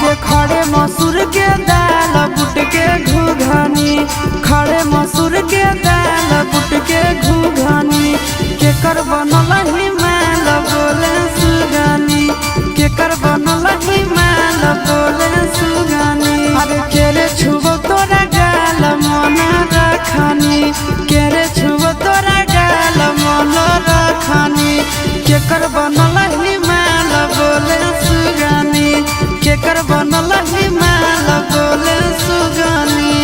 आगे खड़े मसूर के दाल बुट के घुघनी, खड़े मसूर के दाल बुट के घुघनी। केकर बनल ही माल बोले सुगनी, केकर बनल ही माल बोले सुगनी। अरे केरे छुबो तोरा गाल मन रखनी, केरे छुबो तोरा गाल मन रखनी। केकर बनल ही माल बोले सुगनी, केकर बनल ही माल बोले सुगनी।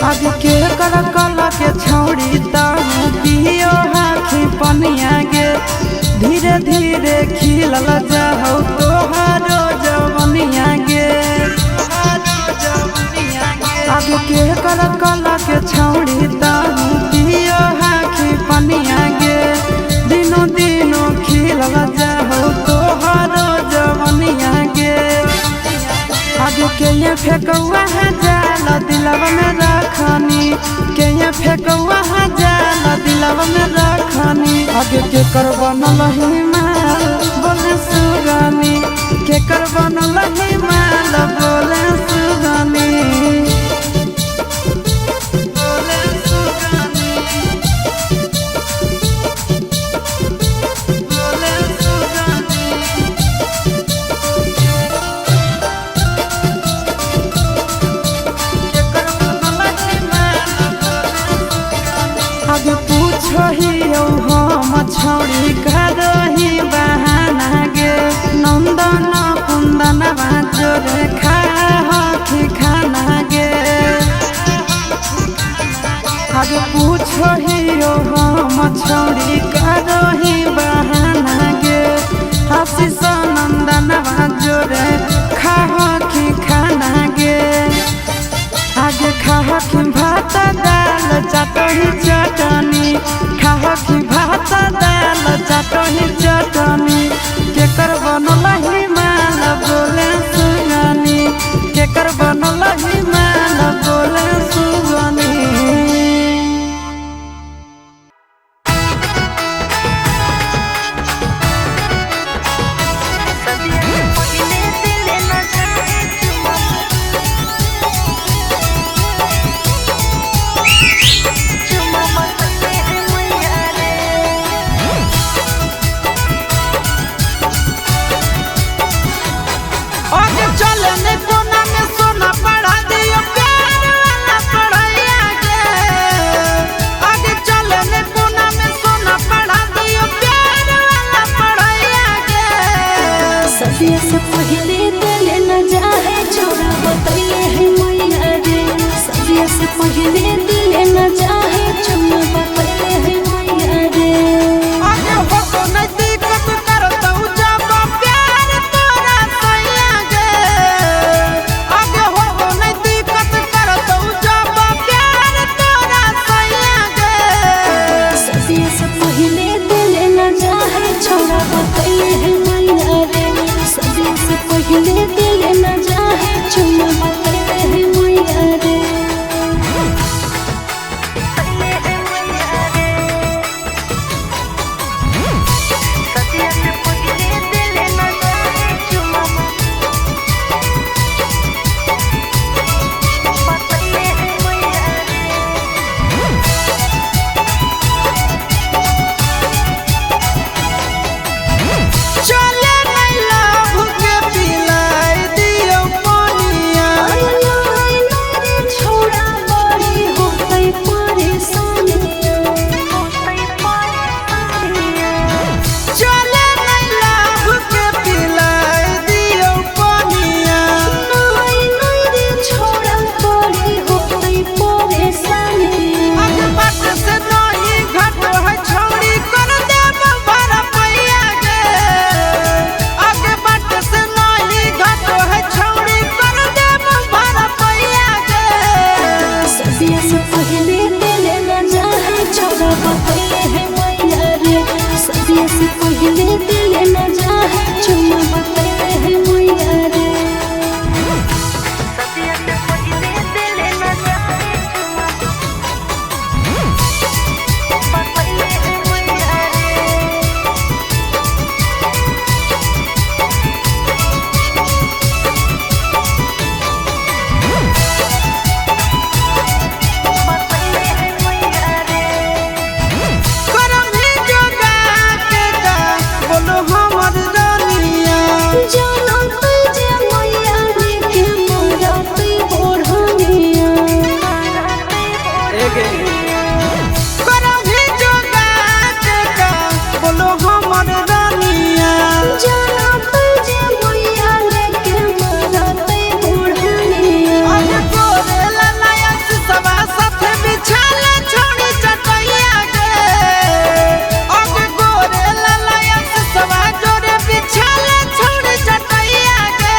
आगे के कर कल के छौड़ी ताहू पियो हाथी पनिया गे, धीरे धीरे खिलल जाहु तोहारो जवनिया गे। आगे के कर कल के छौड़ी ताहू पियो हाथी पनिया गे, दिनो दिनो खिलल जाहु तोहारो जवनिया गे। आगे के ये फेकौआ है जाल दिलवा में रखनी, के ये फेकौआ है जाल दिलवा में रखनी। आगे के कर बनल ही माल बोले सुगनी, के कर बनल ही माल बोले सुगनी। बोले सुगनी, बोले सुगनी। आगे पूछो ही हम छौड़ी करही बहाना गे, नंदन कुंदन जोरे खा खाना गे। आगे पूछो ही हम छौड़ी करही बहाना गे, आशीष नंदन जोरे खा खाना गे। आगे खाहकी भात दाल चटही चटनी, खाहकी भात दाल चटही चटनी। केकर बनल ही माल बोले सुगनी, केकर बनल ही माल बोले सुगनी। सदिया से पहले दिल न जाए छोरा बतैले है मैया रे। सदिया से पहले दिल न जाए छोरा बतैले है मैया रे। आगे हो तो नहीं दिक्कत करतौ जब प्यार तोरा सैया गे, आगे हो तो नहीं दिक्कत करतौ जब प्यार तोरा सैया गे। सदिया से पहले दिल न जाए छोरा बतैले है मैया रे। सदिया से पहले दिल न जाए चुमा बतैले है मैया रे। गे करभी जोगा के का बोलो हमर रानिया। जाना जे मैया लेके मारते बुढ़निया। अरे गोरे लाया सवा साथे बिछाले छोड़ी चटैया गे। अरे गोरे लाया सवा जोरे बिछाले छोड़ी चटैया गे।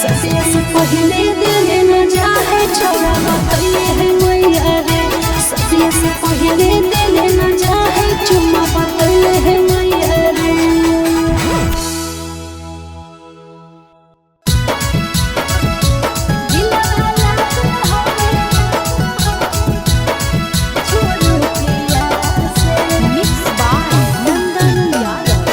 ससिया से पहले दिल न जाहे छोड़ा बतैले है मैया रे। ससिया से पहले दिल न जाहे चुम्मा बतैले है मैया रे। Mix by Nandan Yadav.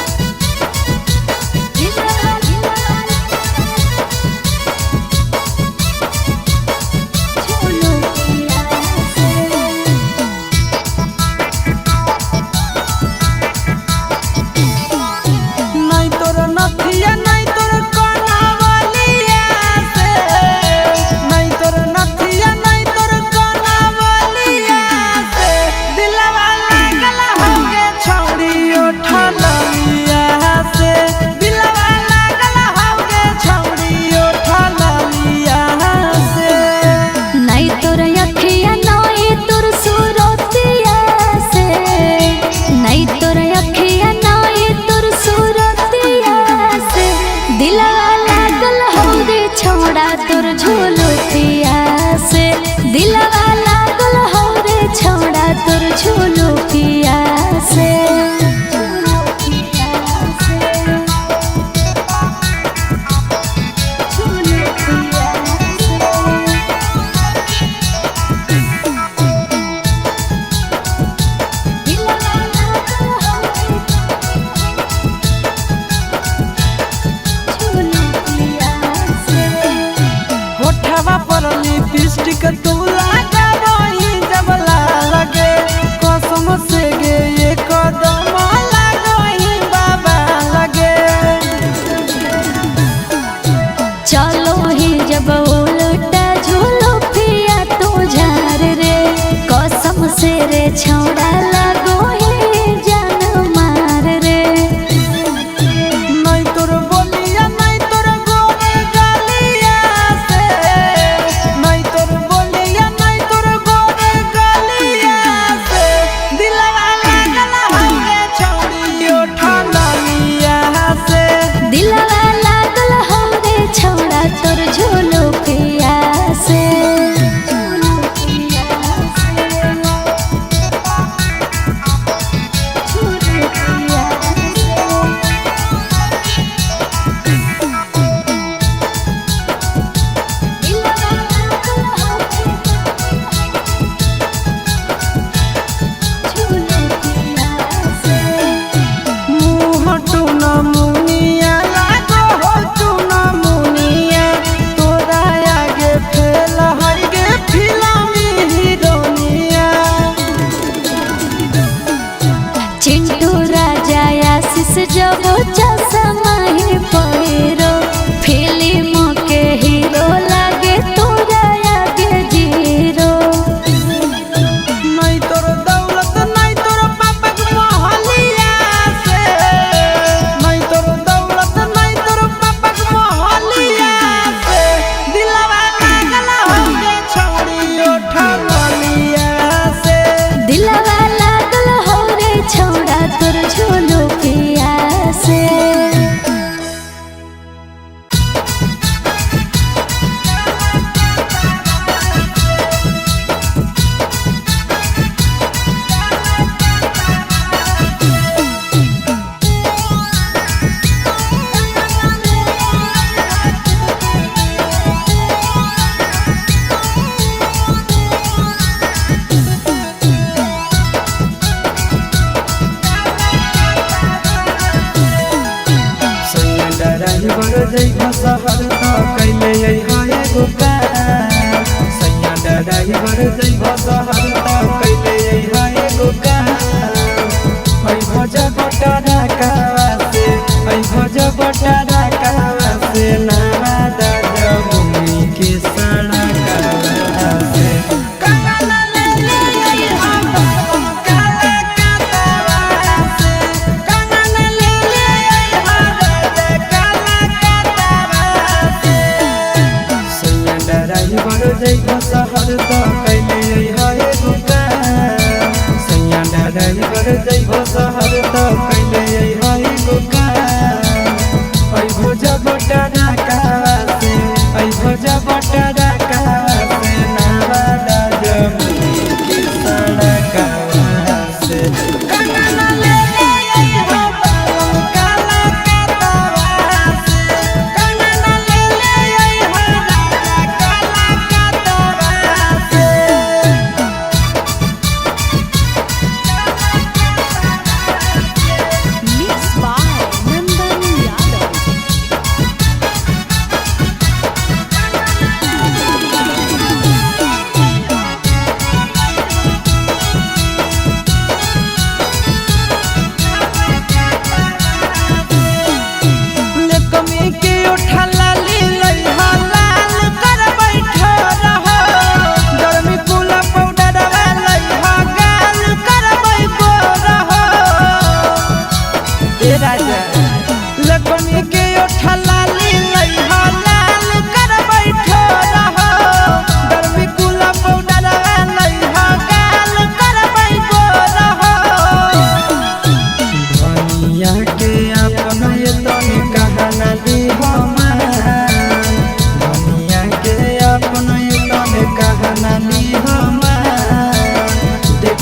नहीं तोर नथिया नहीं तोर कनावलिया से, नहीं तोर नथिया नहीं तोर कनावलिया से, दिलवा लागल होगे छौड़ी उठलिया से, दिलवा लागल होगे छौड़ी उठलिया से। नहीं तोर अखिया नहीं तोर सुरतिया से, नहीं तोर अखिया नहीं तोर सुरतिया से, दिलवा लागल हो रे छोड़ा तोर झुलुतिया से, दिलवा लागल हो रे छोड़ा तोर झुलुतिया से। होठवा पर लिपस्टिक तू लगाबही जब लगे, कसम से गे ये कदम लागही बाबा लगे। चलो ही जब उलटा झूलो पिया तो झार रे, कसम से रे छौड़ा लगो ही जान मार रे। नहीं तोर बोलिया नहीं तोर गोरे गलिया से, नहीं तोर बोलिया नहीं तोर गोरे गलिया से, दिलवा लागल होगे छौड़ी उठलिया से। दिलवा लागल हो रे छौड़ा तोर झूलो पिया से। मुँह टूना मुनिया लागो हो टूना मुनिया, तोरा आगे फेल हर गे फिल्मी हीरोनिया। चिंटू राजा आशीष जब चश्मा ही पहिरो, फिल्म के हीरो लागे तोरा आगे जीरो। नहीं तोर दौलत नहीं तोर पापक मोहलिया से, नहीं तोर दौलत नहीं तोर पापक मोहलिया से, दिलवा लागल होगे छौड़ी उठलिया से। दिलवा लागल हो रे छौड़ा तोर झोलो पिया से। सैया ड्राइवर जइबा शहर त कैले अइहा एगो कार। सैया ड्राइवर जइबा शहर त कैले अइहा एगो कार। ऐ भज बटरा कावा से, ऐ भज बटरा कावा से, नावा दादा भूमि के सड़कावा से।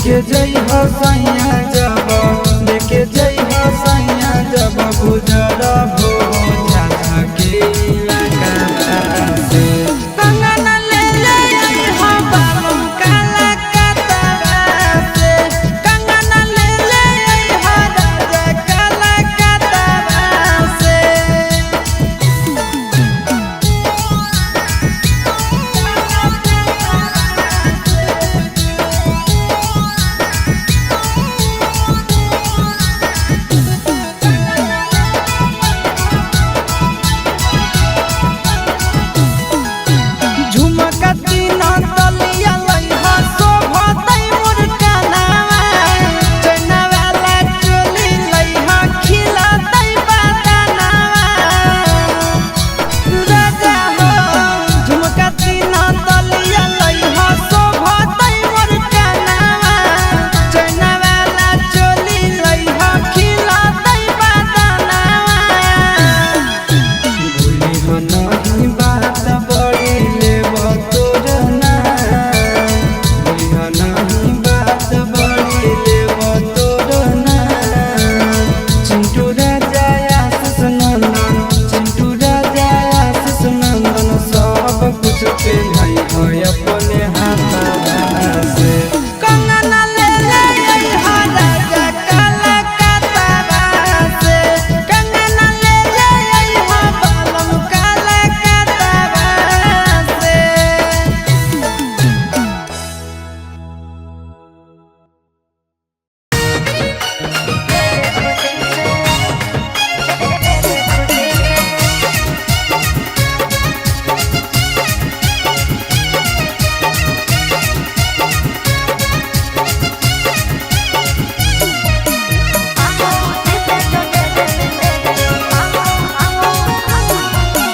लेके जई हो सैया जब, लेके जई हो सैया जब गुजरबो झाझा के इलाका से। कंगन ले ले अइहा बालम काला कतरा से, कंगन ले ले अइहा राजा काला कतरा से। झुमका तीन तलिया लइहा शोभतै मोर कनावा, चनवाला चोली लइहा खिलतै बदनावा। राजा हो झुमका तीन तलिया लइहा शोभतै मोर कनावा, चनवाला चोली लइहा खिलतै बदनावा। भूली हो नहीं बात बड़ी लेब तोर नाम, भूली हो नहीं बात बड़ी लेब तोर नाम। चिंटू राजा आशीष नंदन, चिंटू राजा आशीष नंदन, सब कुछ पे नहीं हो अपने हाथ से। कंगन ले ले अइहा राजा काला कतरा से, कंगन ले ले अइहा बालम काला कतरा से।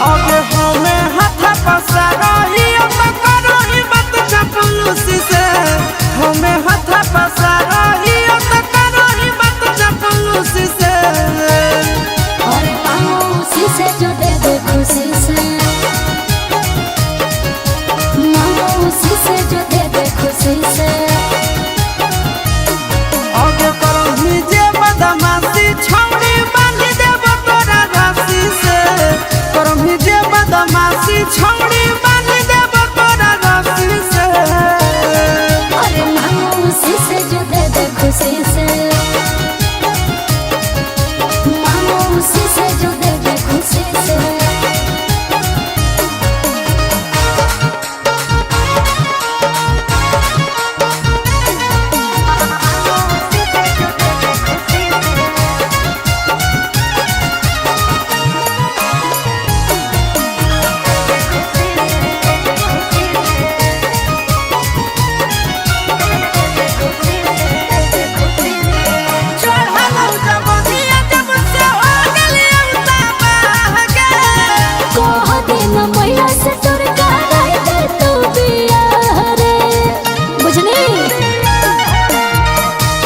अब हमें हाथ पसारही अब करही बात चपलूसी से, हमें हाथ पसारही अब करही बात चपलूसी से। और मांगो उसी से जो दे दे खुशी से, मांगो उसी से जो दे दे खुशी से। अब करही जे बदमाशी छौड़ी बांधी देब तोरा रस्सी से, करही जे बदमाशी छौड़ी बांधी देब तोरा रस्सी से। अरे मांगो उसी से जो दे दे खुशी से, मांगो उसी से जो दे दे खुशी से। चढ़लौ जवनिया जब से हो गेलियौ तबाह गे। कह देना मैया से तोर कराई दे तू बियाह रे, बुझली।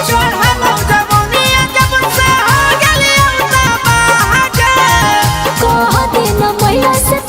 चढ़लौ जवनिया जब से हो गेलियौ तबाह गे। कह देना मैया से